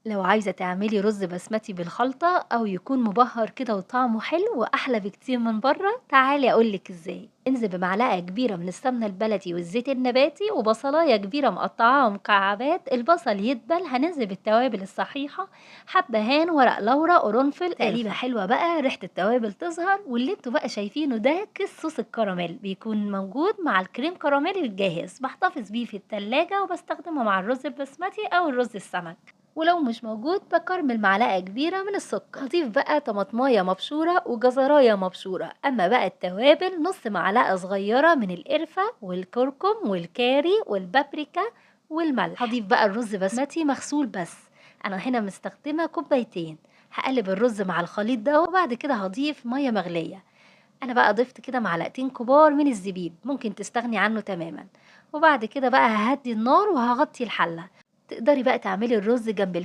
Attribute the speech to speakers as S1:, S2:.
S1: لو عايزة تعملي رز بسمتي بالخلطة أو يكون مبهر كده وطعمه حلو وأحلى بكتير من بره، تعالي أقولك إزاي. انزل بمعلقة كبيرة من السمنة البلدي والزيت النباتي وبصلاية كبيرة مقطعاها مكعبات، البصل يدبل، هننزل بالتوابل الصحيحة، حبهان، ورق لورا، قرنفل، تقليبة حلوة بقى ريحة التوابل تظهر. واللي انتوا بقى شايفينه ده كيس صوص الكراميل، بيكون موجود مع الكريم كراميل الجاهز، بحتفظ بيه في التلاجة وبستخدمه مع الرز البسمتي أو الرز السمك. ولو مش موجود بكرمل معلقة كبيرة من السكر. هضيف بقى طماطماية مبشورة وجزراية مبشورة. أما بقى التوابل، نص معلقة صغيرة من القرفة والكركم والكاري والبابريكا والملح. هضيف بقى الرز بسمتي مغسول، بس أنا هنا مستخدمة كوبايتين. هقلب الرز مع الخليط ده وبعد كده هضيف مية مغلية. أنا بقى ضفت كده معلقتين كبار من الزبيب، ممكن تستغني عنه تماما. وبعد كده بقى ههدي النار وهغطي الحلة. تقدري بقى تعملي الرز جنب الفراخ.